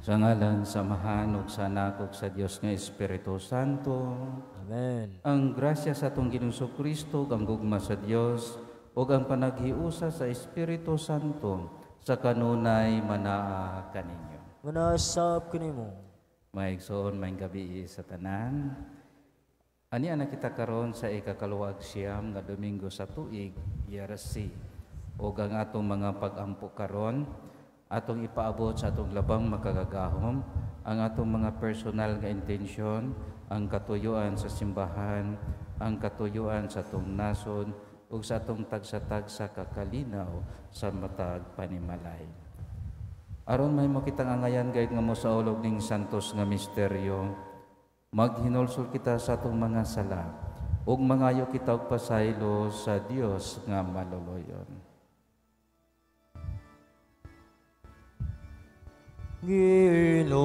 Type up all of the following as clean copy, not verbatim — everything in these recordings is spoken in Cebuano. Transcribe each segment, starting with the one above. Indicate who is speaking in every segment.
Speaker 1: Sa ngalan sa Amahan ug sa Anak ug sa Dios nga Espiritu Santo.
Speaker 2: Amen.
Speaker 1: Ang grasya sa atong Ginoong Kristo, ang gugma sa Dios ug ang panaghiusa sa Espiritu Santo sa kanunay manaa kaninyo.
Speaker 2: Manasab kanimo.
Speaker 1: Maigsoon, maayong gabii sa tanan. Ania na kita karon sa ikakaluhag siyam nga Domingo sa tuig, Year C. Ug ang atong mga pag-ampo karon, atong ipaabot sa atong labang makagagahom ang atong mga personal nga intensyon, ang katuyuan sa simbahan, ang katuyuan sa atong nasod ug sa atong tagsa-tagsa kakalinaw sa matag panimalay. Aron mahimo kitang angayan gayud nga mosaulog ning santos nga misteryo, maghinulsol kita sa atong mga sala ug mangayo kita og pasaylo sa Dios nga maluluyon.
Speaker 2: Ginoo,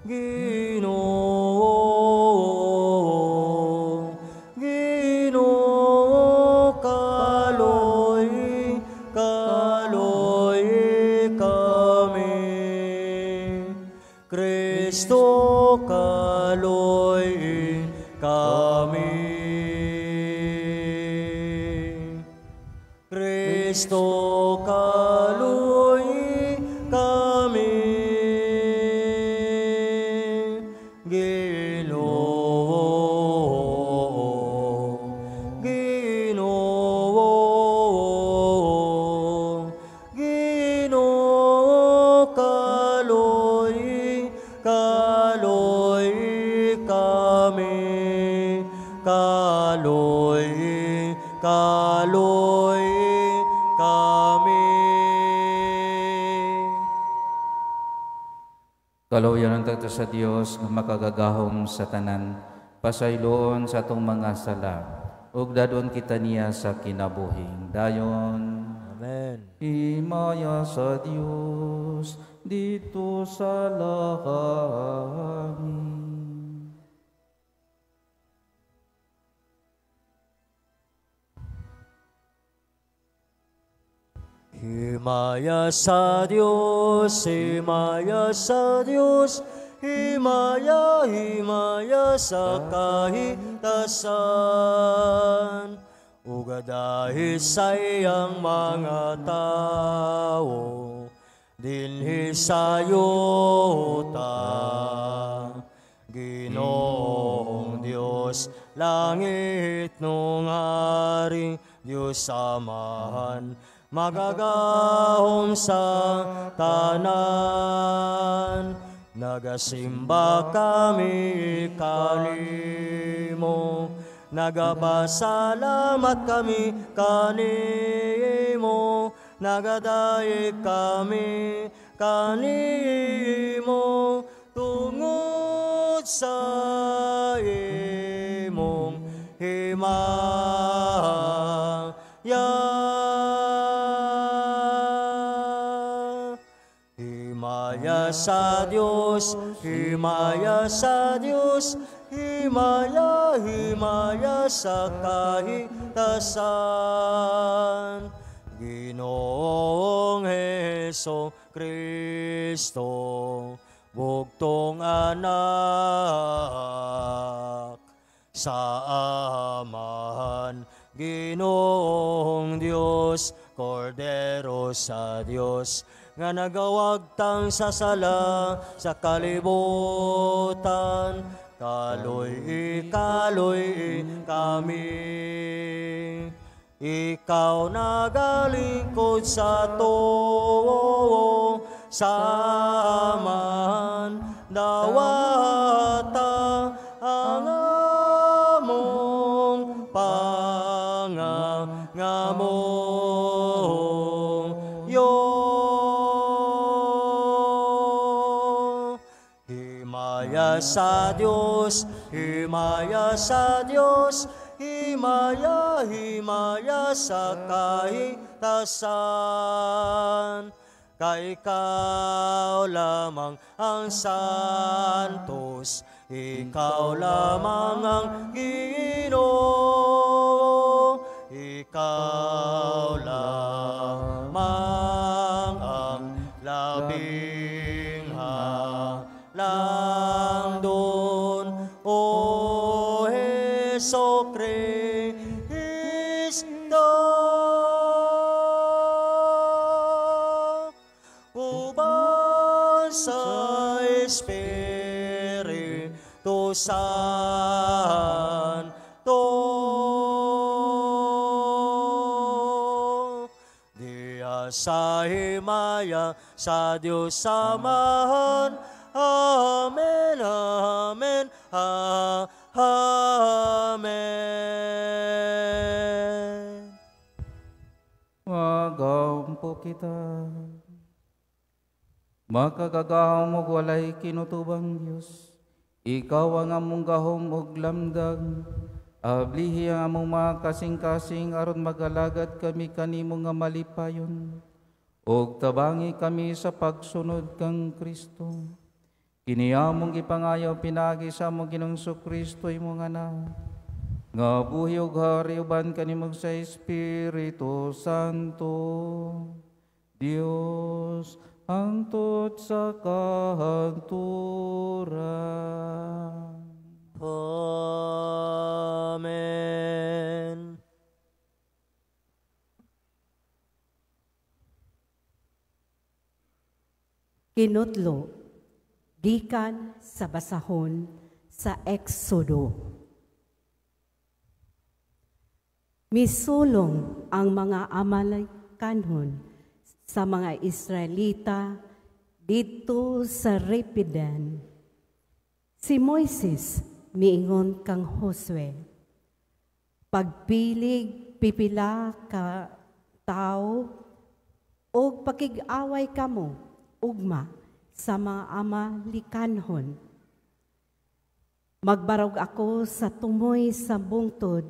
Speaker 2: Ginoo, Ginoo, kaloy, kaloy kami. Kristo, kaloy kami. Kristo, kaloy kami. Ginoo, Ginoo, Ginoo, kaloy, kaloy kami. Kaloy, kaloy kami.
Speaker 1: Kaluoyan ang tagta sa Dios nga makagagahom sa tanan, pasayloon sa atong mga sala, ug dadon kita niya sa kinabuhing dayon.
Speaker 2: Amen.
Speaker 1: Himaya sa Dios dito sa langit.
Speaker 2: Himaya sa Dios, himaya sa Dios, himaya, himaya sa kahitasan. Ug dahil sa iyang mga tao, dinhi sa yuta. Ginoong Dios, langit nung hari, Dios Amahan, magagahom sa tanan. Nagasimba kami kanimo, nagapasalamat kami kanimo, nagadayeg kami kanimo, tungod sa imong himaya. Himaya sa Dios, himaya sa Dios, himaya, himaya sa kahitasan. Ginoong Heso Kristo, bugtong anak sa Amahan, Ginoong Dios, Kordero sa Dios, nga nagawagtang sa sala sa kalibutan. Kaloy, kaloy kami. Ikaw nagalingkod sa tuo, sa Amahan, dawata ang among pangangamong. Himaya sa Dios, himaya sa Dios, himaya, himaya sa kahitasan. Kay ikaw lamang ang santos, ikaw lamang ang Ginoo, ikaw lamang Labing halangdon, O Hesu Kristo, uban sa Espiritu Santo, diha sa himaya sa Dios Amahan. Amen, amen, amen.
Speaker 1: Magampo kita. Makagagahom og walay kinutubang Dios, ikaw ang among gahom ug lamdag. Ablihi ang among mga kasing-kasing aron magalagad kami kanimo nga malipayon, ug tabangi kami sa pagsunod kang Kristo. Kini among gipangayo pinaagi sa among Ginoong Kristo imong Anak, nga buhi ug hari uban kanimo sa Espiritu Santo, Dios hangtod sa kahangturan.
Speaker 2: Amen.
Speaker 3: Kinutlo, gikan sa basahon sa Exodo. Misulong ang mga Amalekanon sa mga Israelita didto sa Rephidim. Si Moises miingon kang Josue, pagpilig pipila ka tao og pakig-away kamo ugma sa mga Amalekanon. Magbarog ako sa tumoy sa bungtod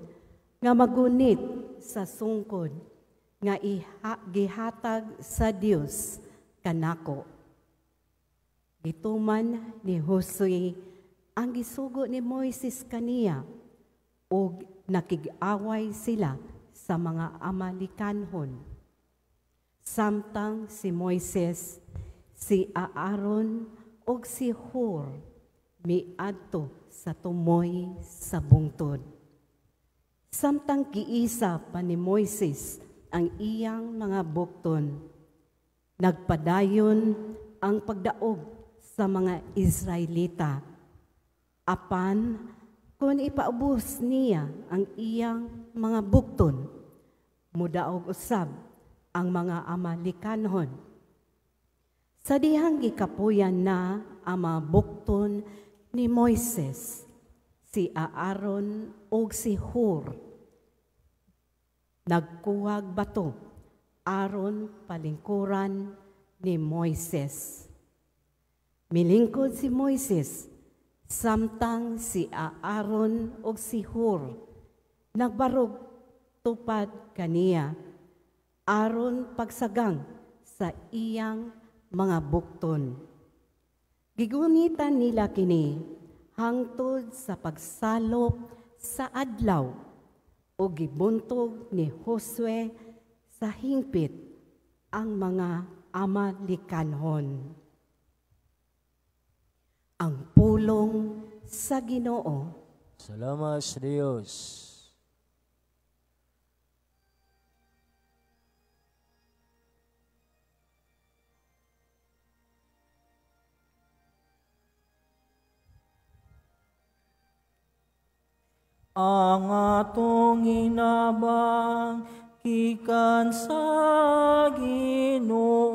Speaker 3: nga magunit sa sungkod nga gihatag sa Dios kanako. Gituman ni Josue ang gisugo ni Moises kaniya ug nakig-away sila sa mga Amalekanon. Samtang si Moises, si Aaron ug si Hur miadto sa tumoy sa bungtod. Samtang giisa pa ni Moises ang iyang mga bukton, nagpadayon ang pagdaog sa mga Israelita. Apan, kung ipaubos niya ang iyang mga bukton, mudaog usab ang mga Amalekanon. Sa dihang gikapuyan na ang mga bukton ni Moises, si Aaron ug si Hur, nagkuhag bato aron palingkuran ni Moises. Milingkod si Moises, samtang si Aaron ug si Hur nagbarog tupad kaniya aron pagsagang sa iyang mga bukton. Gigunitan nila kini hangtod sa pagsalop sa adlaw o gibuntog ni Josue sa hingpit ang mga Amalekanon. Ang pulong sa Ginoo.
Speaker 2: Salamat sa Dios.
Speaker 4: Ang atong hinabang gikan sa Ginoo,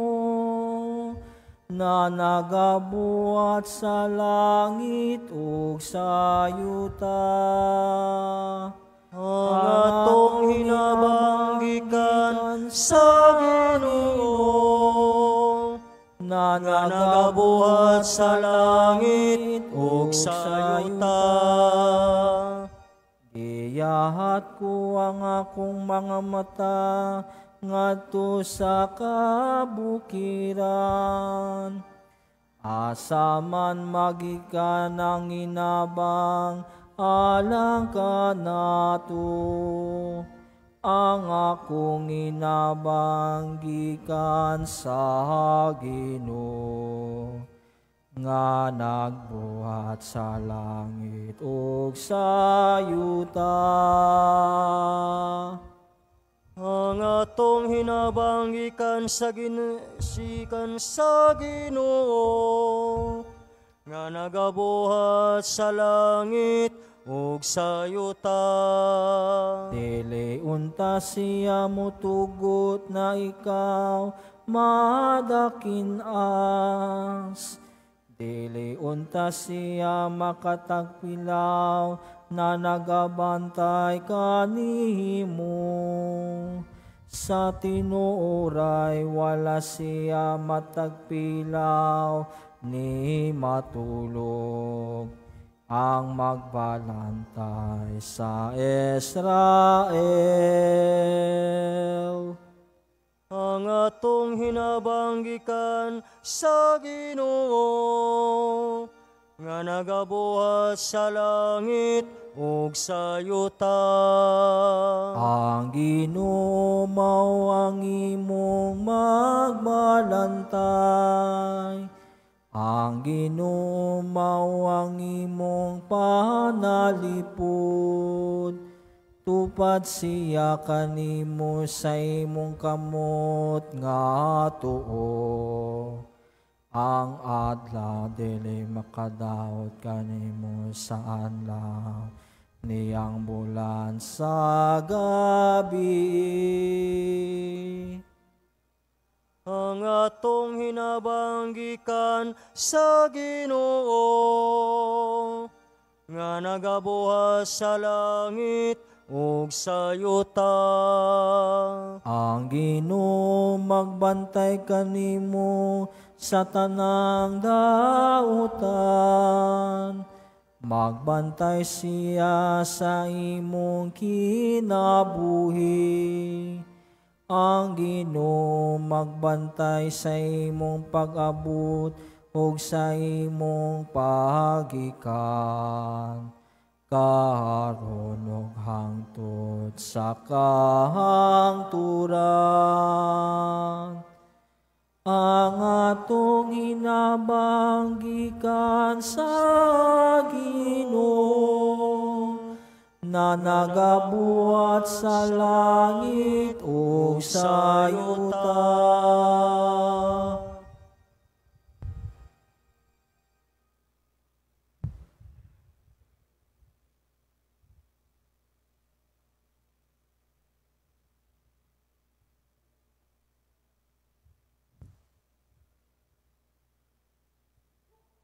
Speaker 4: na nagabuhat sa langit ug sa yuta.
Speaker 2: Ang atong hinabang gikan sa Ginoo,
Speaker 4: na
Speaker 2: nagabuhat sa langit ug sa yuta.
Speaker 4: Giyahat ko ang akong mga mata ngadto sa kabukiran. Asa man magikan ang inabang alang kanato. Ang akong hinabang gikan sa Ginoo, nga nagbuhat sa langit ug sa yuta.
Speaker 2: Ang atong hinabang gikan sa Ginoo, nga nagabuhat sa langit ug sa yuta.
Speaker 4: Dili unta siya motugot na ikaw madakin-as. Dili unta siya makatagpilaw na nagabantay kanimo. Sa tinuoray wala siya matagpilaw ni matulog, ang magbalantay sa Israel.
Speaker 2: Ang atong hinabang gikan sa Ginoo, nga nagabuhat sa langit ug sa yuta.
Speaker 4: Ang Ginoo mao ang imong magbalantay. Ang Ginoo mao ang imong panalipod. Tupad siya kanimo sa imong kamot nga tuo. Ang adlaw dili makadaot kanimo sa adlaw, niyang bulan sa gabi.
Speaker 2: Ang atong hinabang gikan sa Ginoo, nga nagabuhat sa langit ug sa yuta.
Speaker 4: Ang Ginoo magbantay kanimo sa tanang dautan. Magbantay siya sa imong kinabuhi. Ang Ginoo magbantay sa imong pag-abot ug sa imong pagikan, karon ug hangtod sa kahangturan. Ang atong hinabang gikan sa Ginoo, na nagabuhat sa langit ug sa yuta.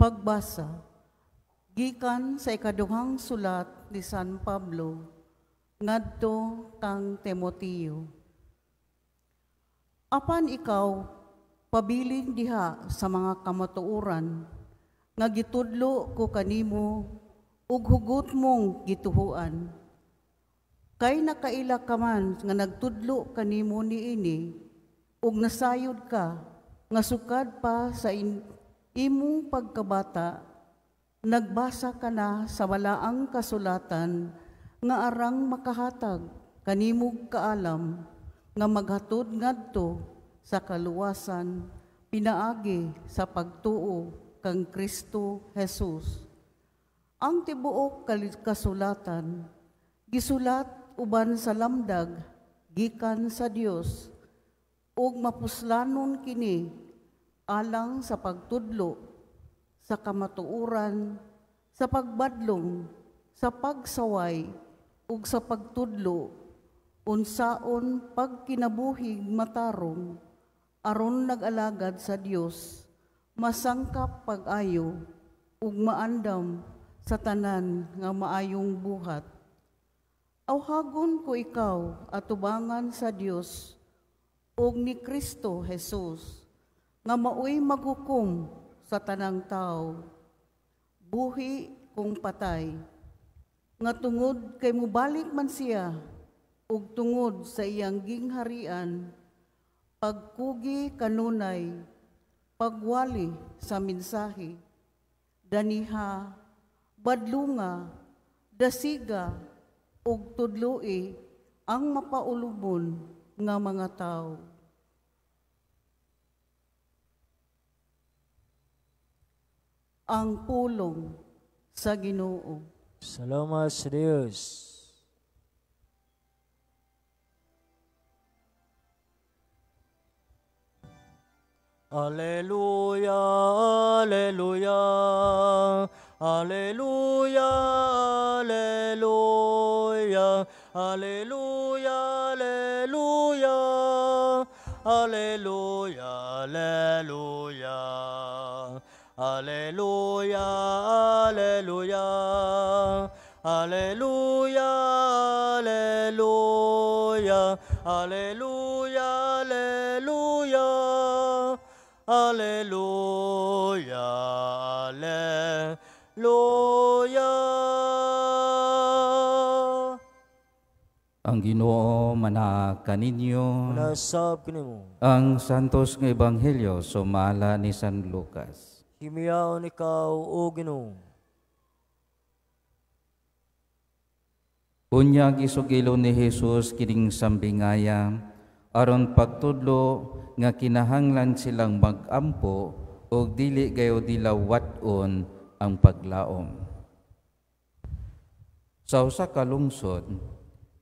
Speaker 5: Pagbasa gikan sa ikaduhang sulat ni San Pablo ngadto kang Timoteo. Apan ikaw pabilin diha sa mga kamatuoran nga gitudlo ko kanimo ug hugot mong gituhuan. Kay nakaila ka man nga nagtudlo kanimo niini ug nasayod ka nga sukad pa sa imong pagkabata, nagbasa ka na sa walaang kasulatan nga arang makahatag kanimog kaalam nga maghatod ngadto sa kaluwasan pinaagi sa pagtuo kang Kristo Jesus. Ang tibuok kasulatan gisulat uban sa lamdag gikan sa Dios ug mapuslanon kini alang sa pagtudlo, sa kamatuoran, sa pagbadlong, sa pagsaway, ug sa pagtudlo, unsaon pagkinabuhig matarong, aron nag-alagad sa Dios, masangkap pag-ayo, ug maandam sa tanan nga maayong buhat. Awhagon ko ikaw atubangan sa Dios ug ni Kristo Jesus, nga maoy maghukom sa tanang tao, buhi kung patay, nga tungod kay mubalik man siya, ug tungod sa iyang gingharian, pagkugi kanunay, pagwali sa mensahe, daniha, badlunga, dasiga, ug tudloi ang mapaulubon nga mga tawo. Ang pulong sa Ginoo.
Speaker 2: Salamat sa Dios. Alleluia, alleluia, alleluia, alleluia, alleluia, alleluia, alleluia, alleluia, alleluia, alleluia, alleluia, alleluia, alleluia, alleluia, alleluia, alleluia.
Speaker 1: Ang Ginoo mana kaninyo.
Speaker 2: Manasab kanimo.
Speaker 1: Ang Santos nga Ebanghelyo sumala ni San Lucas.
Speaker 2: Himiyaon ikaw, o Ginoo.
Speaker 1: Unya gisugilo ni Jesus kining sambingaya aron pagtudlo nga kinahanglan silang magampo og dili gayo nila wat-on ang paglaom. Sa usa ka lungsod,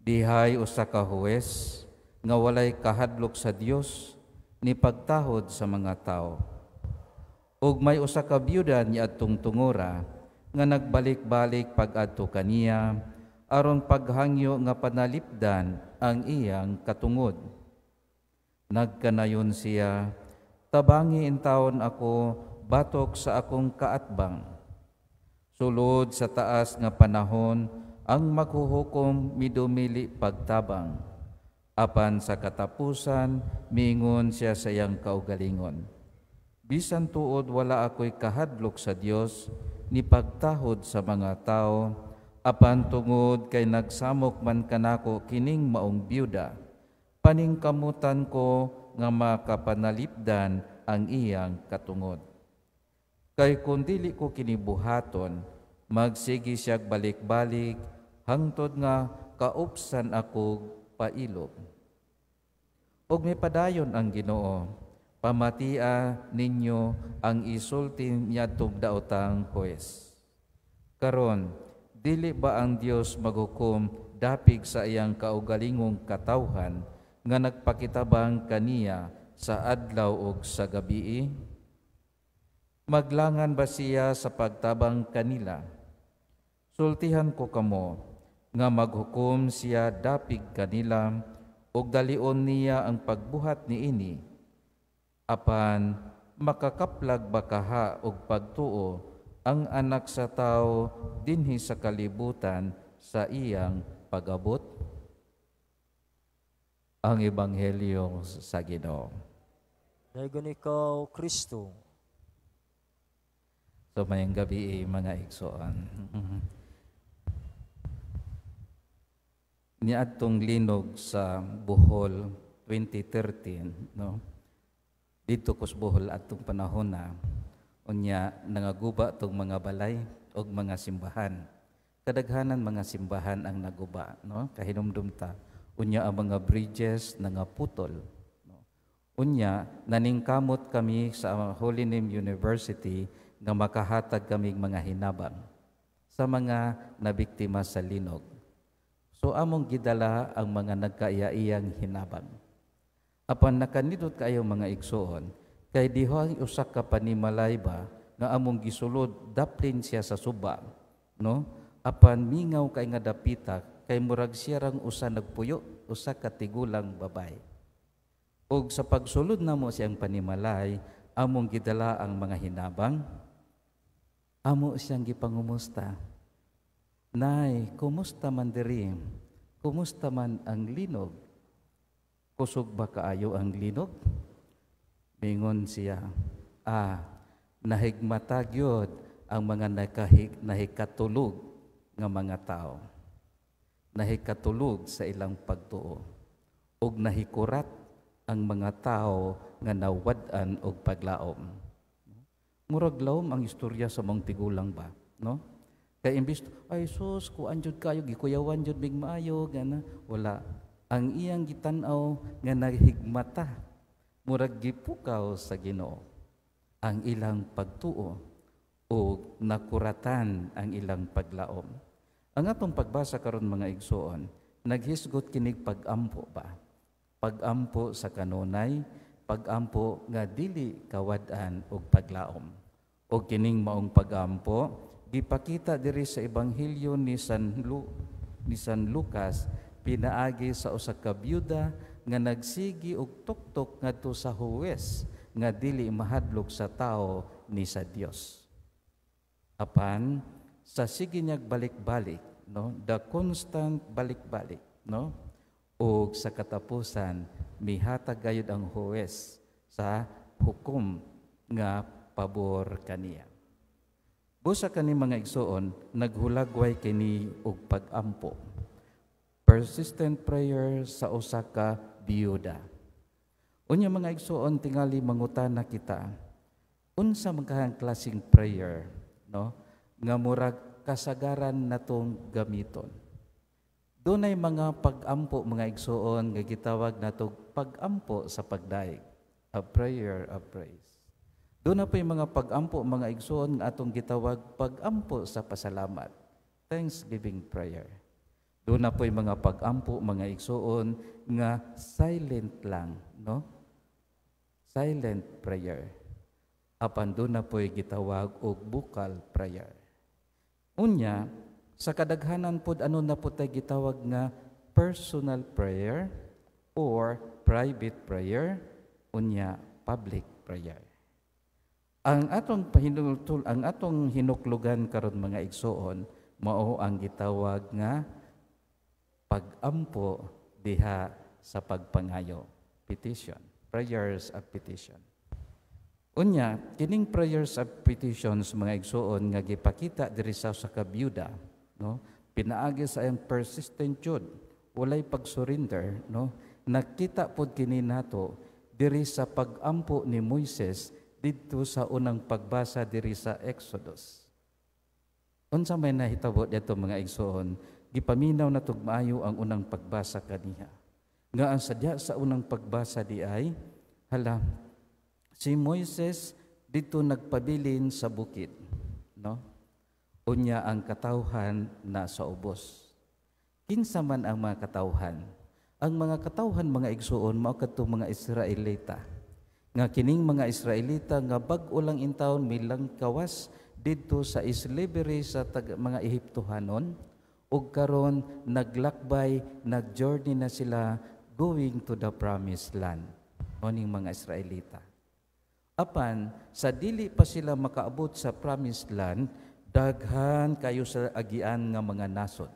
Speaker 1: dihay usa ka huwes nga walay kahadlok sa Dios ni pagtahod sa mga tawo. Ug may usa ka byuda niadtong tungora nga nagbalik-balik pag-adto kaniya aron paghangyo nga panalipdan ang iyang katungod. Nagkanayon siya, tabangi intawon ako batok sa akong kaatbang. Sulod sa taas nga panahon ang maghuhukom midumili pagtabang. Apan sa katapusan miingon siya sa iyang kaugalingon. Bisan tuod wala ako'y kahadlok sa Dios ni pagtahod sa mga tao, apan tungod kay nagsamok man kanako kining maong byuda, paningkamutan ko nga makapanalipdan ang iyang katungod. Kay kung dili ko kinibuhaton, magsige siyag balik-balik, hangtod nga kaupsan ako pailob. Ug mipadayon ang Ginoo, pamatia ninyo ang isulti niadtong daotang huwes. Karon, dili ba ang Dios maghukom dapig sa iyang kaugalingong katawhan nga nagpakitabang kaniya sa adlaw ug sa gabii? Maglangan ba siya sa pagtabang kanila? Sultihan ko kamo nga maghukom siya dapig kanila ug dalion niya ang pagbuhat niini. Apan makakaplag ba kaha og pagtuo ang anak sa tao dinhi sa kalibutan sa iyang pag-abot? Ang Ebanghelyo sa Ginoo.
Speaker 2: Dayon ikaw, Kristo.
Speaker 1: So mayang gabi mga igsoon. Niadtong linog sa Bohol 2013, no? Dito kus Bohol atong panahon na unya nangaguba tong mga balay og mga simbahan. Kadaghanan mga simbahan ang naguba, no? Kahinumdum ta. Unya ang mga bridges nangaputol, no? Unya naningkamot kami sa Holy Name University nga makahatag kaming mga hinabang sa mga nabiktima sa linog. So among gidala ang mga nagkaiyaiyang hinabang. Apan nakanindot kaayo mga igsoon, kay diha usa ka panimalay ba nga among gisulod daplin siya sa suba, no? Apan mingaw kay nga dapita kay murag siya rang usa nagpuyo, usa ka tigulang babay. Og sa pagsulod namo siyang panimalay, among gidala ang mga hinabang. Amo siyang gipangumusta. Nay, kumusta man diri? Kumusta man ang linog? Kusog ba kaayo ang linog? Mingon siya, nahigmata gyud ang mga nahikatulog nga mga tao. Nahikatulog sa ilang pagtuo. Ug nahikurat ang mga tao nga nawad-an og paglaom. Murag laom ang istorya sa mong tigulang ba, no? Kay imbis, ay sus, kuan jud kayo, gikuyawan jud mig maayo, gana, wala. Ang iyang gitan-aw nga nahigmata, murag gipukaw sa Ginoo ang ilang pagtuo o nakuratan ang ilang paglaom. Ang atong pagbasa karon, mga igsoon, naghisgot kinig pag-ampo ba? Pag-ampo sa kanunay, pag-ampo nga dili kawad-an og paglaom. O kining maong pag-ampo gipakita diri sa Ebanghelyo ni San Lucas pinaagi sa usa ka byuda nga nagsigi og tuktok ngadto sa huwes nga dili mahadlok sa tao ni sa Dios. Apan sa sige niyag balik-balik, no, the constant balik-balik, no, ug sa katapusan mihatag gayud ang huwes sa hukom nga pabor kaniya. Busa kani, mga igsoon, naghulagway kini og pag-ampo. Persistent prayer sa usa ka biyuda. Unya, mga igsoon, tingali mangutana kita, unsa man kahang klaseng prayer, no, nga murag kasagaran natong gamiton? Dunay mga pag-ampo, mga igsoon, nga gitawag nato pag-ampo sa pagdaig, a prayer of praise. Duna poy mga pag-ampo, mga igsoon, nga atong gitawag pag-ampo sa pasalamat, thanksgiving prayer. Duna poy mga pag-ampo, mga igsoon, nga silent lang, no? Silent prayer. Apan duna poy gitawag og vocal prayer. Unya, sa kadaghanan pod, ano na po tay gitawag nga personal prayer or private prayer, unya public prayer. Ang atong pahinultul, ang atong hinuklugan karon, mga igsoon, mao ang gitawag nga pag-ampo diha sa pagpangayo, petition, prayers of petition. Unya, kining prayers of petitions, mga igsoon, nga gipakita diri sa kabiyuda, no? Pinaagi sa iyang persistent jud, walay pag-surrender, no? Nakita pod kini nato diri sa pag-ampo ni Moises didto sa unang pagbasa diri sa Exodus. Unsa may nahitabo dito, mga igsoon, gipaminaw na maayo ang unang pagbasa kaniha. Nga ang sadya sa unang pagbasa di ay, hala, si Moises dito nagpabilin sa bukid, no? Unya ang katawhan na sa ubos. Kinsa man ang mga katawhan? Ang mga katawhan, mga igsoon, mao kadto mga Israelita. Nga kining mga Israelita nga bag-o lang intawon milang kawas didto sa slavery sa mga Ehiptohanon ug karon naglakbay, nag-journey na sila going to the promised land. Mao ning mga Israelita. Apan sa dili pa sila makaabot sa promised land, daghan kayo sa agian nga mga nasod.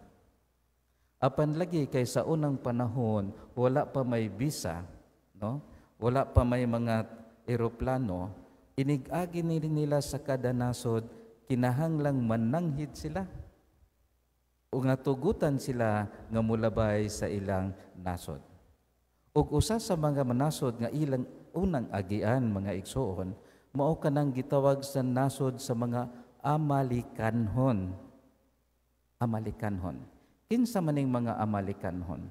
Speaker 1: Apan lagi kay sa unang panahon wala pa may visa, no? Wala pa may mga eroplano, inig-agi nila sa kada nasod kinahanglang mananghid sila o nga tugutan sila nga mulabay sa ilang nasod. Ug usa sa mga manasod nga ilang unang agian, mga igsoon, mao kanang gitawag sa nasod sa mga Amalikanhon. Amalikanhon. Kinsa maning mga Amalikanhon?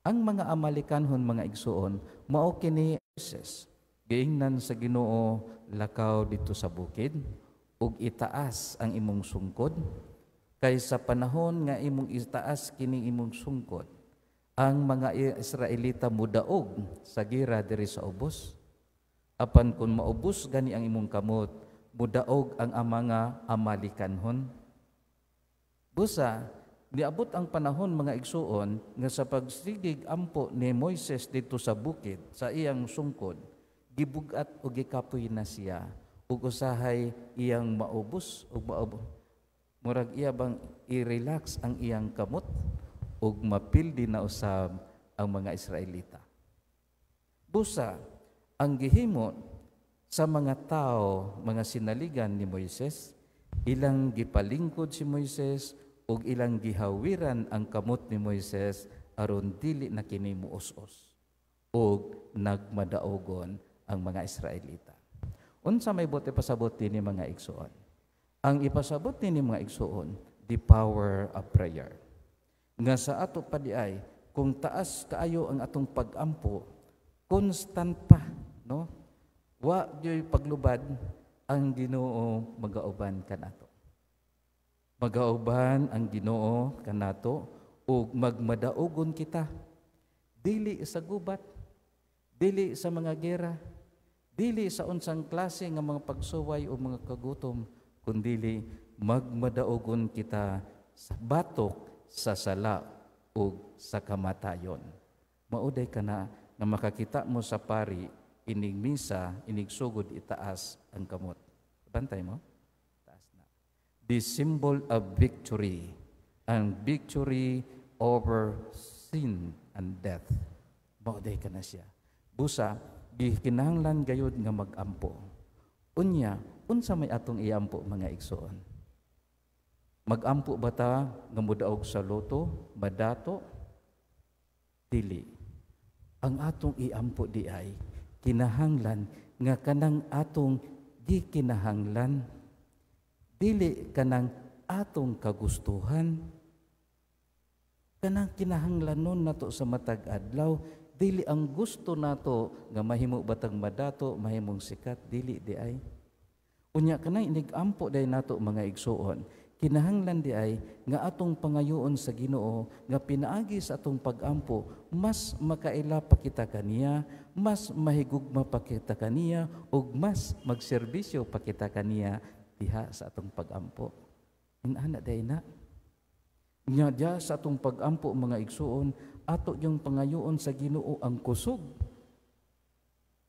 Speaker 1: Ang mga Amalikanhon, mga igsoon, mao kini Moises. Giingnan sa Ginoo, "Lakaw dito sa bukid ug itaas ang imong sungkod, kay sa panahon nga imong itaas kini imong sungkod, ang mga Israelita mudaog sa gira diri sa ubos. Apan kung maubos gani ang imong kamot, mudaog ang mga Amalikanhon." Busa, niabot ang panahon, mga igsuon, nga sa pagsigig ampo ni Moises dito sa bukid sa iyang sungkod, gibugat o gikapoy na siya ug usahay iyang maubos ug maubos. Murag iya bang i-relax ang iyang kamot ug mapildi na usab ang mga Israelita. Busa, ang gihimo sa mga tao, mga sinaligan ni Moises, ilang gipalingkod si Moises ug ilang gihawiran ang kamot ni Moises aron dili na kini muos-os ug nagmadaogon ang mga Israelita. Unsa may buot ipasabot ni mga igsuon? Ang ipasabot ni mga igsuon, the power of prayer. Nga sa ato pa di ay Kung taas kaayo ang atong pagampo, constant pa, no? Wa gyoy paglubad, ang Ginoo magauban kanato. Magauban ang Ginoo kanato ug magmadaugon kita. Dili sa gubat, dili sa mga gera, dili sa unsang klase nga mga pagsuway o mga kagutom, kundili magmadaugon kita sa batok sa sala ug sa kamatayon. Mauday ka na nga makakita mo sa pari inig misa, inig sugod, itaas ang kamot. Bantay mo? Taas na. The symbol of victory, and victory over sin and death. Mauday ka na siya. Busa, gikinahanglan gayud nga magampo. Unya, unsa may atong iampo, mga igsoon? Magampo ba ta nga mudaog sa lotto, madato? Dili. Ang atong iampo di ay kinahanglan nga kanang atong gikinahanglan, dili kanang atong kagustuhan, kanang kinahanglanon nato sa matag adlaw, dili ang gusto nato nga mahimo batang madato, mahimong sikat, dili di ay. Unya, kanang inigampo day nato, mga igsuon, kinahanglan di ay nga atong pangayoon sa Ginoo nga pinaagi sa atong pagampo, mas makaila pa kita kaniya, mas mahigugma pa kita kaniya, ug mas magserbisyo pa kita kaniya diha sa atong pagampo. Inana day na. Nya diha sa atong pagampo, mga igsuon, ato yung pangayoon sa Ginoo ang kusog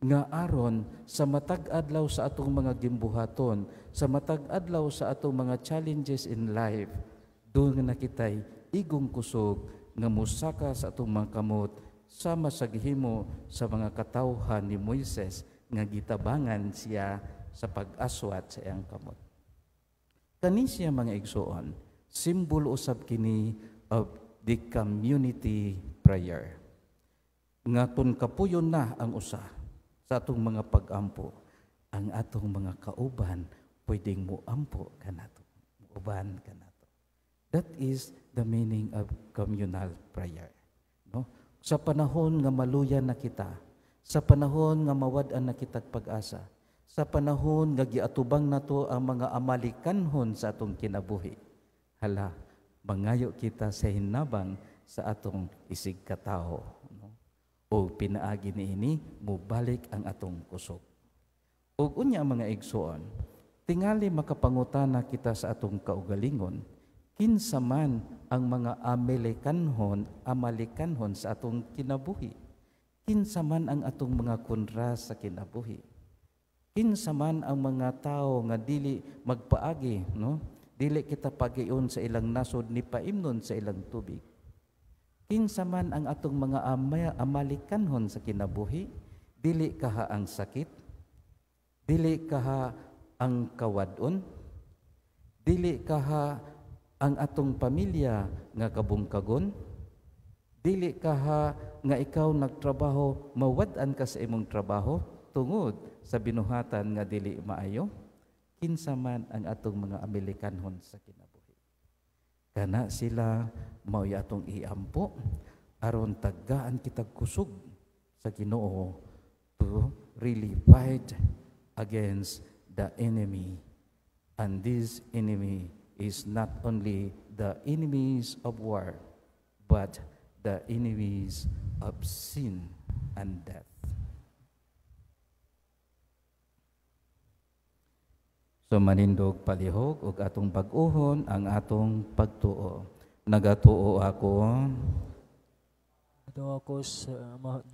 Speaker 1: nga aron sa matag adlaw sa atong mga gimbuhaton, sa matag adlaw sa atong mga challenges in life, doon na kitay igong kusog nga musaka sa atong mga kamot sama sa gihimo sa mga katawhan ni Moises nga gitabangan siya sa pag-aswat sa iyang kamot. Kani siya, mga igsoon, simbolo usab kini of the community prayer. Nga kun kapuyon na ang usa sa atong mga pagampo, ang atong mga kauban pwedeng muampo kanato, muuban kanato. That is the meaning of communal prayer. No? Sa panahon nga maluya na kita, sa panahon nga mawad-an na kita pag-asa, sa panahon nga giatubang nato ang mga amalikanhon sa atong kinabuhi, hala, mangayo kita sa hinabang sa atong isig katawo. No? O pinaagi niini, mubalik ang atong kusog. Ug unya, mga igsoon, tingali makapangutana kita sa atong kaugalingon, kinsa man ang mga amalikanhon sa atong kinabuhi? Kinsa man ang atong mga kontra sa kinabuhi? Kinsa man ang mga tao nga dili magpaagi, no? Dili kita pagiyon sa ilang nasod ni paimnon sa ilang tubig. Kinsa man ang atong mga amalikanhon sa kinabuhi? Dili kaha ang sakit? Dili kaha ang kawadon? Dili kaha ang atong pamilya nga kabungkagon? Dili kaha nga ikaw nagtrabaho, mawad-an ka sa imong trabaho tungod sa binuhatan nga dili maayo? Kinsa man ang atong mga amalikanhon sa kinabuhi? Kana sila mao'y atong iampo aron tagaan kitag kusog sa Ginoo to really fight against the enemy. And this enemy is not only the enemies of war, but the enemies of sin and death. So manindog palihog ug atong bag-ohon ang atong pagtuo. Nagatuo ako.
Speaker 2: Ito ako sa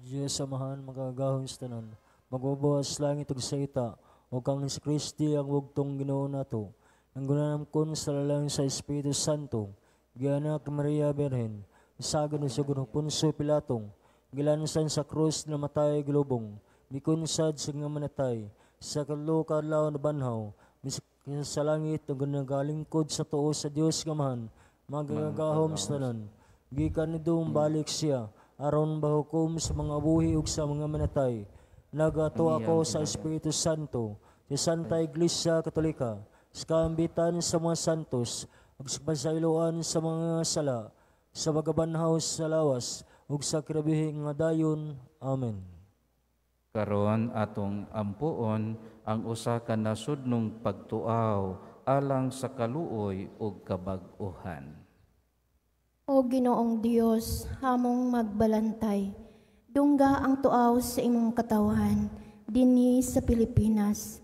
Speaker 2: Diyos Amahan, magagahom sa tanan, magbubuhat langit ug sa ita, ug kang si Kristi ang bugtong Ginoo nato. Ang gunanam kun sa lalang sa Espiritu Santo, gianak Maria Birhen, sagad ni Sugun Poncio Pilatong, gilansan sa krus, namatay, gilubong, mikunsad sa nga manatay, sa kadlo ka adlaw nabanhaw, sa langit ug nagalingkod sa tuo sa Dios nga Amahan, magagahom sa tanan. Gikan nidong balik siya aron bahukom sa mga buhi ug sa mga manatay. Nagato ako sa Espiritu Santo, sa Santa Iglesia Katolika, sa kaambitan sa mga santos, ug sa pasayloan sa mga sala, sa pagabanhaw sa lawas, ug sa kinabuhi nga dayon. Amen.
Speaker 1: Karon atong ampuon ang usa ka nasudnong pagtuaw alang sa kaluoy ug kabag-ohan.
Speaker 6: O Ginoong Dios, hamong magbalantay, dungga ang tuaw sa imong katawhan dinhi sa Pilipinas.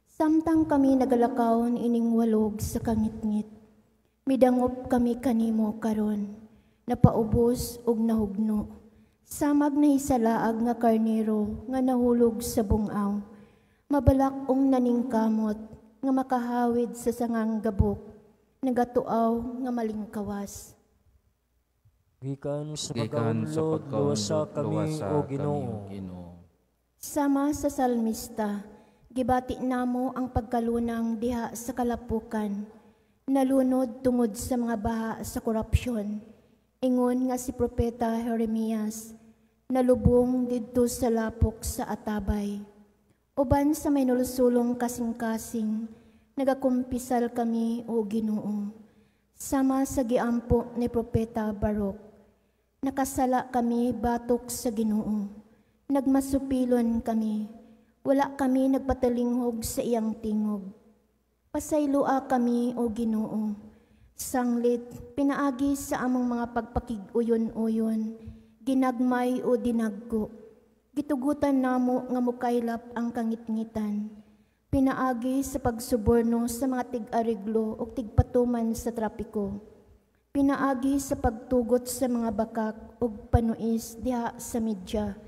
Speaker 6: Samtang kami nagalakaw ining walog sa kangitngit, midangop kami kanimo karon, napaubos ug nahugno. Samag nahisalaag nga karnero nga nahulog sa bungaw, mabalak-ong naningkamot nga makahawid sa sangang gabok, nagatuaw nga malingkawas.
Speaker 2: Gikan sa
Speaker 1: Gikan sa
Speaker 2: pagkaunlod, luwasa
Speaker 1: pagkaunlod,
Speaker 2: kami,
Speaker 1: luwasa
Speaker 2: o
Speaker 1: kami,
Speaker 2: Ginoo.
Speaker 1: O Ginoo.
Speaker 6: Sama sa salmista, gibati namo ang pagkalunang diha sa kalapukan, nalunod tungod sa mga baha sa korupsyon. Ingon nga si Propeta Jeremias, nalubong didto sa lapok sa atabay. Uban sa may nulsulong kasing-kasing, nagakumpisal kami, o Ginoo. Sama sa giampo ni Propeta Barok, nakasala kami batok sa Ginoo. Nagmasupilon kami, wala kami nagpatalinghog sa iyang tingog. Pasayloa kami, o Ginoo. Sanglit, pinaagi sa among mga pagpakig-uyon-uyon, ginagmay o dinagko. Gitugutan namo nga mukaylap ang kangitngitan. Pinaagi sa pagsuborno sa mga tig-ariglo o tigpatuman sa trapiko. Pinaagi sa pagtugot sa mga bakak ug panuis diha sa media.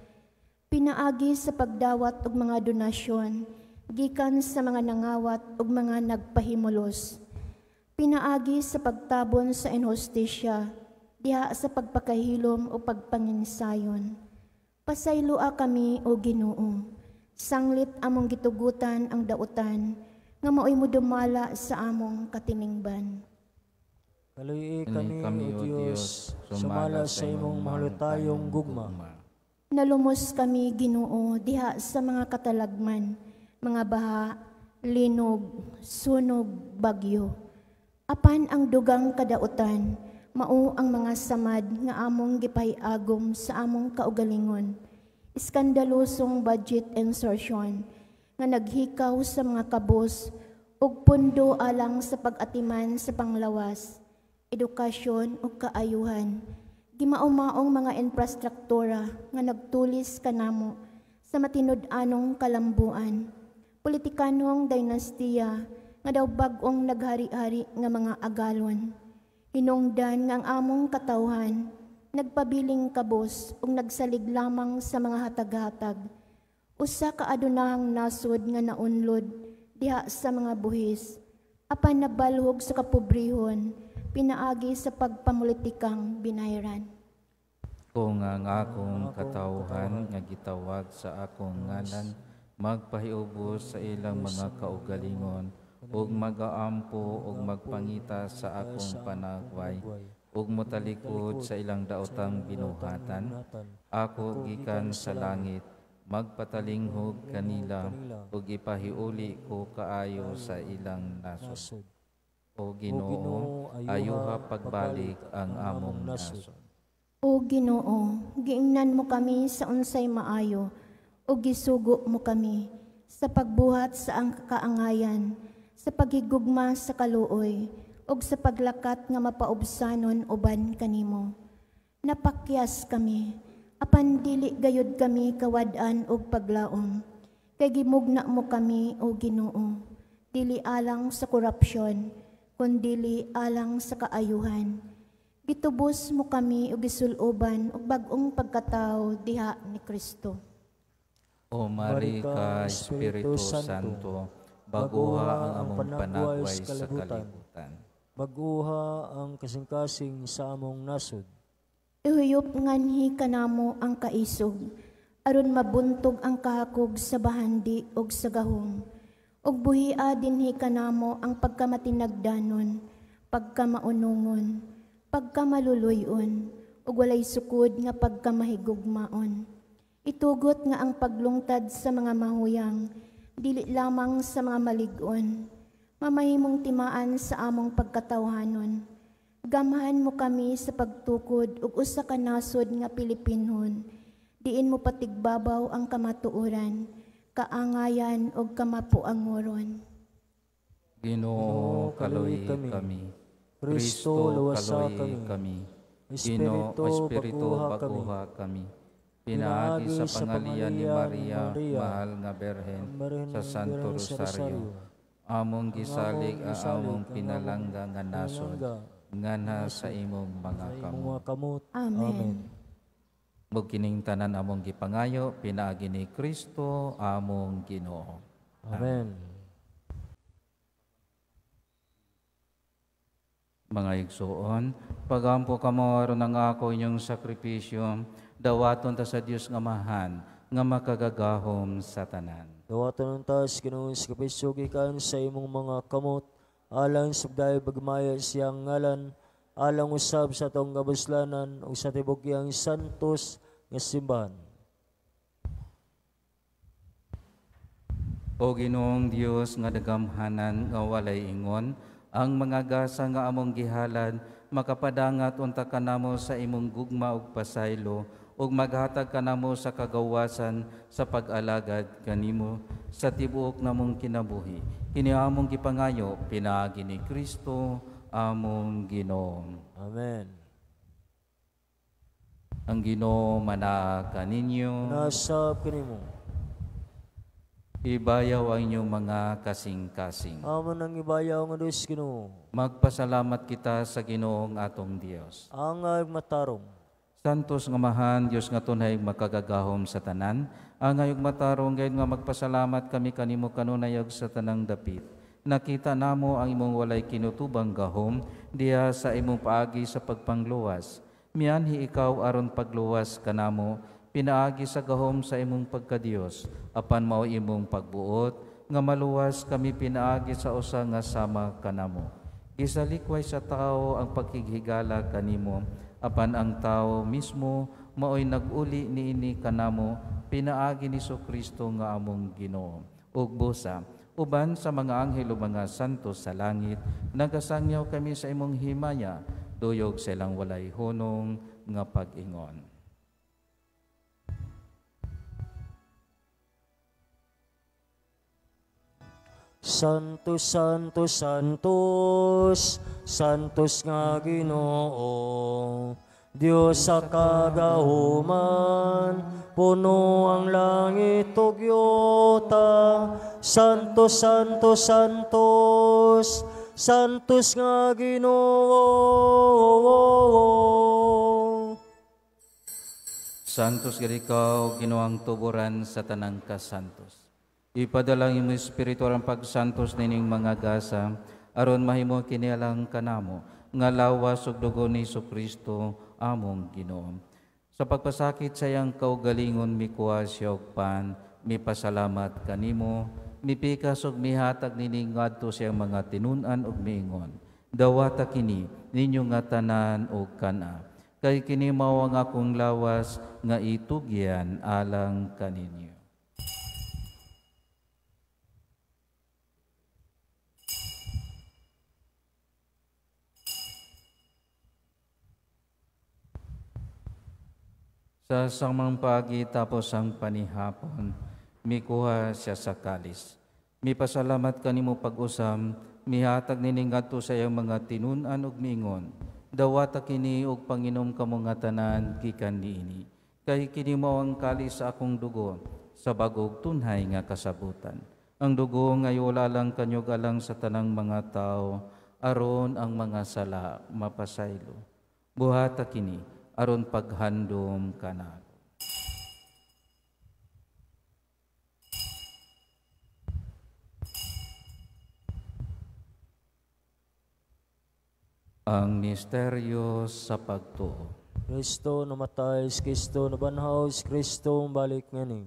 Speaker 6: Pinaagi sa pagdawat og mga donasyon gikan sa mga nangawat ug mga nagpahimulos. Pinaagi sa pagtabon sa inhustisya diha sa pagpakahilom o pagpanginsayon. Pasayloa kami, o Ginoo. Sanglit among gitugutan ang dautan nga maoy modumala sa among katiningban.
Speaker 2: Kaluyi kami, O Dios, sumala sa imong mahalutayong gugma.
Speaker 6: Nalumos kami, Ginoo, diha sa mga katalagman, mga baha, linog, sunog, bagyo. Apan ang dugang kadautan, mao ang mga samad nga among gipahiagom sa among kaugalingon. Iskandalosong budget insertion nga naghikaw sa mga kabos ug pundo alang sa pag-atiman sa panglawas, edukasyon ug kaayuhan. Gimao-maong mga infrastruktura nga nagtulis kanamo sa matinud-anong kalambuan. Politikanong dinastiya nga daw bag-ong naghari-hari nga mga agalon. Hinungdan nga ang among katawhan nagpabiling kabos ug nagsalig lamang sa mga hatag-hatag. Usa ka adunahang nasod nga naunlod diha sa mga buhis, apan nabalhog sa kapobrehon, pinaagi sa pagpamulitikang binayran.
Speaker 1: Kung ang akong katawhan nga gitawag sa akong ngalan magpahiubos sa ilang mga kaugalingon ug magaampo ug magpangita sa akong panagway ug motalikod sa ilang daotang binuhatan, ako gikan sa langit magpatalinghog kanila ug ipahiuli ko kaayo sa ilang nasod. O Ginoo, ayuha pagbalik ang among nasod.
Speaker 6: O Ginoo, giingnan mo kami sa unsay maayo ug gisugo mo kami sa pagbuhat sa ang kaangayan, sa paghigugma sa kaluoy ug sa paglakat nga mapaubsanon uban kanimo. Napakyas kami, apan dili gayud kami kawad-an og paglaom. Kay gimugna mo kami, o Ginoo, dili alang sa korupsyon, kundili alang sa kaayuhan. Gitubos mo kami ug gisuloban og bag-ong pagkatawo diha ni Kristo.
Speaker 1: O Mari ka, Espiritu Santo, baguha ang among panagway sa kalibutan.
Speaker 2: Baguha ang kasing-kasing sa among nasod.
Speaker 6: Ihuyop nganhi kanamo ang kaisog, aron mabuntog ang kahakog sa bahandi og sa gahom. Ug buhia dinhi kanamo ang pagkamatinagdanon, pagkamaunungon, pagkamaluluyon, ug walay sukod nga pagkamahigugmaon. Itugot nga ang paglungtad sa mga mahuyang, dili lamang sa mga malig-on, mamahimong timaan sa among pagkatawhanon. Gamhan mo kami sa pagtukod ug usa ka nasod nga Pilipinhon. Diin mo patigbabaw ang kamatuoran, kaangayan ug kamapuangoron.
Speaker 1: Ginoo,
Speaker 2: Ginoo,
Speaker 1: kaloy
Speaker 2: kami.
Speaker 1: kami.
Speaker 2: Kristo, luwasa
Speaker 1: kaloy
Speaker 2: kami.
Speaker 1: kami. Ginoo,
Speaker 2: Espiritu,
Speaker 1: Espiritu,
Speaker 2: baguha kami.
Speaker 1: baguha kami. Pinaagi sa pangalian ni Maria, mahal nga Berhen,
Speaker 2: Birhen
Speaker 1: sa Santo
Speaker 2: Birhen sa
Speaker 1: Rosario. Among gisalig ang among pinalangga nga nasod, nganha sa imong mga
Speaker 2: Sa imong
Speaker 1: kamot.
Speaker 2: mga kamot.
Speaker 6: Amen.
Speaker 1: Ug kining tanan among gipangayo, pinaagi ni Kristo among Ginoo.
Speaker 2: Amen.
Speaker 1: Mga igsuon, pagampo kamo aron ang ako inyong sakripisyo, dawaton ta sa Dios nga Amahan, nga makagagahom sa tanan.
Speaker 2: Dawaton unta sa Ginoo sa kapisyo gikan sa imong mga kamot, alang sa pagdayo pagmaya siyang ngalan, alang usab sa atong kabuslanan ug sa tibok iyang santos nga simbahan.
Speaker 1: O Ginoong Dios nga nagamhanan nga walay ingon, ang mga gasa nga among gihalad makapadangat unta kanamo sa imong gugma ug pasaylo ug maghatag kanamo sa kagawasan sa pag-alagad kanimo sa tibuok namong kinabuhi. Kini among gipangayo pinaagi ni Kristo among Ginoo.
Speaker 2: Amen.
Speaker 1: Ang Ginoo manaa kaninyo.
Speaker 2: Nasab kanimo.
Speaker 1: Ibayaw ang inyong mga kasing-kasing.
Speaker 2: Amon ang ibayaw nga Dios Ginoo.
Speaker 1: Magpasalamat kita sa Ginoong atong Dios.
Speaker 2: Angay matarong.
Speaker 1: Santos nga Amahan, Dios nga tunay makagagahom sa tanan, angay ug matarong gayud nga magpasalamat kami kanimo kanunay ug sa tanang dapit. Nakita namo ang imong walay kinutubang gahom diha sa imong paagi sa pagpangluwas. Mianhi ikaw aron pagluwas kanamo, pinaagi sa gahom sa imong pagkadiyos, apan mao imong pagbuot nga maluwas kami pinaagi sa usa nga sama kanamo. Gisalikway sa tao ang pagkighigala kanimo, apan ang tao mismo maoy nag-uli niini kanamo, pinaagi ni Kristo nga among Ginoo. Ug busa, uban sa mga anghel ug mga santo sa langit, nagasangyaw kami sa imong himaya, duyog sa ilang walay hunong nga pag-ingon.
Speaker 2: Santos, Santos, Santos, Santos nga Ginoo. Dios sa kagahuman, puno ang langit ug yuta. Santos, Santos, Santos, Santos nga Ginoo.
Speaker 1: Santos gid ikaw, Ginoong tuburan sa tanang kasantos. Ipadala ang imong Espiritu aron pagsantos nining mga gasa, aron mahimo kini alang kanamo nga lawas ug dugo ni Kristo among Ginoo. Sa pagpasakit sa iyang kaugalingon mikuha siya og pan, mipasalamat kanimo, mipikas ug mihatag nining ngadto sa iyang mga tinun-an ug miingon. Dawata kini ninyo nga tanan og kana, kay kini mao ang akong lawas nga itugyan alang kaninyo. Sa samang pagi tapos ang panihapon, mikuha siya sa kalis. Mipasalamat kanimo pag-usam, mihatag nining ngadto sa iyang mga tinun-an ug miingon. Dawata kini og panginom kamo nga tanan gikan niini. Kay kini mao ang kalis sa akong dugo sa bag-ong tunhay nga kasabutan. Ang dugo nga iulalang kanyog alang sa tanang mga tao, aron ang mga sala mapasaylo. Buhata kini aron paghandom kanako. Ang misteryo sa pagtuo.
Speaker 2: Kristo namatay, si Kristo nabanhaw, si Kristo balik nganing.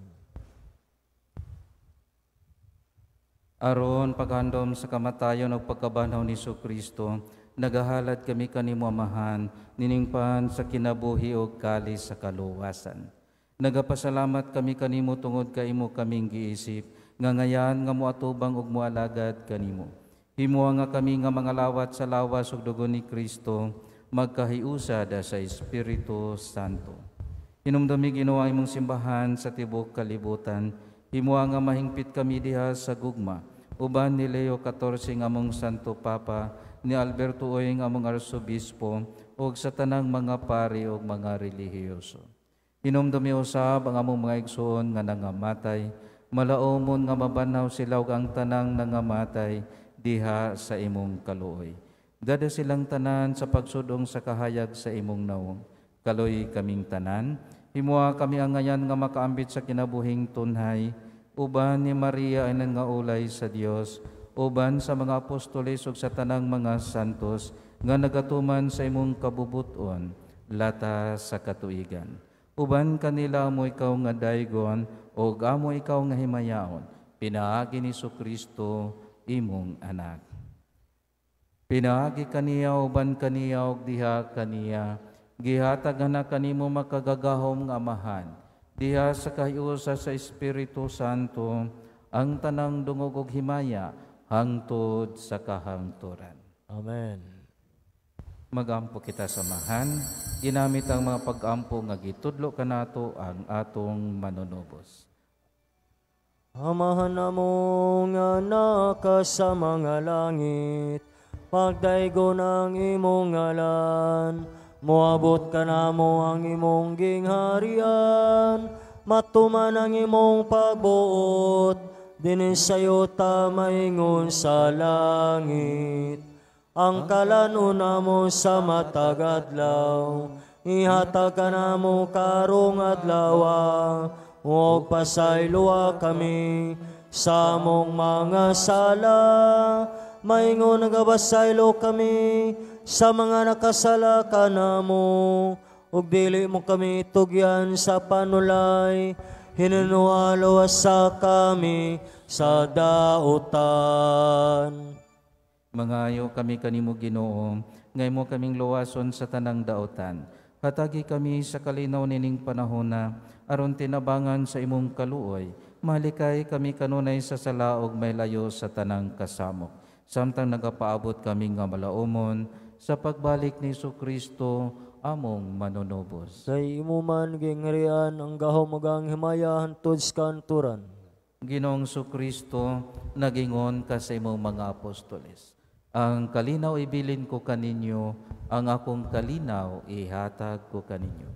Speaker 1: Aron paghandom sa kamatayon ug pagkabanhaw ni Kristo, nagahalad kami kanimo Amahan, niningpan sa kinabuhi ug kalis sa kaluwasan. Nagapasalamat kami kanimo tungod kay imo kaming giisip, nga ngayan nga moatubang ug moalagad kanimo. Himoa nga kami nga mga lawat sa lawas ug dugo ni Kristo, magkahiusad sa Espiritu Santo. Hinumdumi Ginoo ang imong simbahan sa tibuok kalibutan, himoa nga mahingpit kami diha sa gugma, uban ni Leo XIV nga among Santo Papa, ni Alberto Oy nga among Arsobispo, ug sa tanang mga pari ug mga relihiyoso. Hinumdumi usab ang among mga igsoon nga nangamatay, malaomon nga mabanaw sila ug ang tanang nangamatay diha sa imong kaluoy. Gada silang tanan sa pagsudong sa kahayag sa imong nawong. Kaloy kaming tanan, himoa kami angayan nga makaambit sa kinabuhing tunhay, uban ni Maria ay nangaulay sa Dios, uban sa mga apostoles ug sa tanang mga santos nga nagatuman sa imong kabubuton, lata sa katuigan. Uban kanila amo ikaw nga daygon, ug amo ikaw nga himayaon, pinaagi ni Kristo imong anak. Pinaagi kaniya, uban kaniya, ug diha kaniya, gihatag na kanimo makagagahom nga Amahan, diha sa kahiusa sa Espiritu Santo, ang tanang dungog ug himaya, hangtod sa kahangturan.
Speaker 2: Amen.
Speaker 1: Magampo kita samahan, ginamit ang mga pag-ampo nga gitudlo kanato ang atong manunubos.
Speaker 2: Amahan namo nga naka sa mga langit, pagdaygon ang imong ngalan, moabot kanamo ang imong gingharian, matuman ang imong pagbuot, dinhi sa yuta maingon sa langit. Ang kalanon namo sa matag adlaw, ihatag kanamo karong adlaw, ug pasayloa kami sa among mga sala, maingon nagabasaylo kami sa mga nakasala kanamo, ug dili mo kami tugyan sa panulay, hinunualo sa kami sa dautan.
Speaker 1: Mangayo kami kanimo Ginoo, ngay mo kaming luwason sa tanang dautan. Hatagi kami sa kalinaw nining panahona, aron tinabangan sa imong kaluoy. Mahalikay kami kanunay sa sala ug may layo sa tanang kasamok. Samtang nagapaabot kami nga malaumon sa pagbalik ni Kristo among manunubos.
Speaker 2: Kay imo man gingharian ang gahom ug ang himaya hangtod sa kanturan.
Speaker 1: Ginoong Kristo, nagingon ka sa imong mga apostoles, ang kalinaw ibilin ko kaninyo, ang akong kalinaw ihatag ko kaninyo.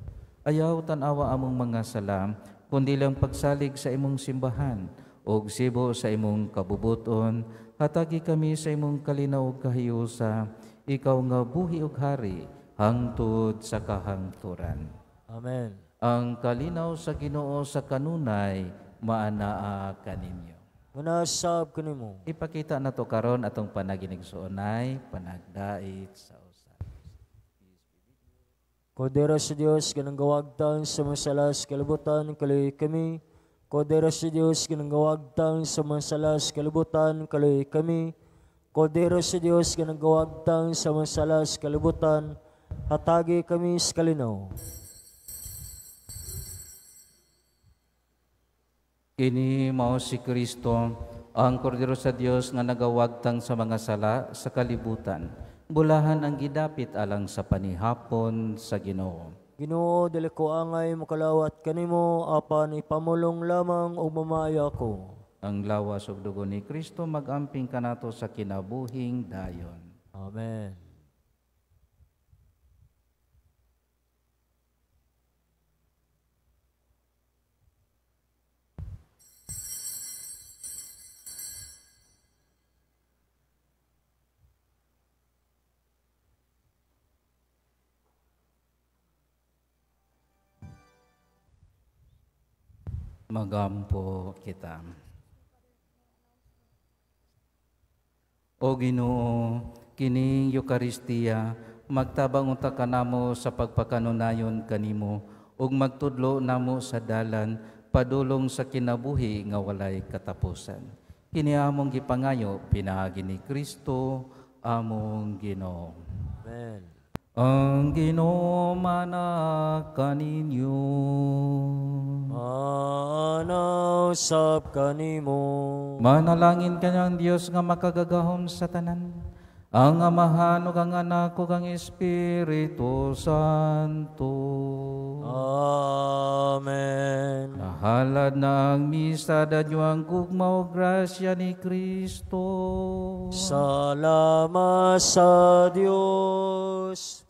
Speaker 1: Ayaw tan-awa among mga sala, kundi lang pagsalig sa imong simbahan, ug sibo sa imong kabubuton, hatagi kami sa imong kalinaw ug kahiusa, ikaw nga buhi ug hari, hangtod sa kahangturan.
Speaker 2: Amen.
Speaker 1: Ang kalinaw sa Ginoo sa kanunay, maanaa kaninyo.
Speaker 2: Manasab kanimo.
Speaker 1: Ipakita na to karon atong panaginigsuonay, panagdait sa usa.
Speaker 2: Kordero sa Dios kanang gawagtang sa mga sala sa kalibutan, kaloy kami. Kordero sa Dios kanang gawagtang sa mga sala sa kalibutan, kaloy kami. Kordero sa Dios kanang gawagtang sa mga sala sa kalibutan, hatagi kami sa kalinaw.
Speaker 1: Kini mao si Kristo, ang kordero sa Dios nga nagawagtang sa mga sala sa kalibutan. Bulahan ang gidapit alang sa panihapon sa Ginoo.
Speaker 2: Ginoo, dili ko angay makalawat kanimo, apan ipamulong lamang ug mamaya ko.
Speaker 1: Ang lawas ug dugo ni Kristo magamping kanato sa kinabuhing dayon.
Speaker 2: Amen.
Speaker 1: Magampo kita. O Ginoo, kining Eukaristiya magtabang unta kanamo sa pagpakanunayon kanimo ug magtudlo namo sa dalan padulong sa kinabuhi nga walay katapusan. Kini among gipangayo pinaagi ni Kristo among Ginoo.
Speaker 2: Amen.
Speaker 1: Ang Ginoo mana kaninyo.
Speaker 2: Manaw sab kanimo.
Speaker 1: Manalangin kanyang Dios nga makagagahom sa tanan. Ang Amahan ug ang Anak ug ang Espiritu Santo.
Speaker 2: Amen.
Speaker 1: Nahalad na ang misa, dadyo ang gugma ug grasya ni Kristo.
Speaker 2: Salamat sa Dios.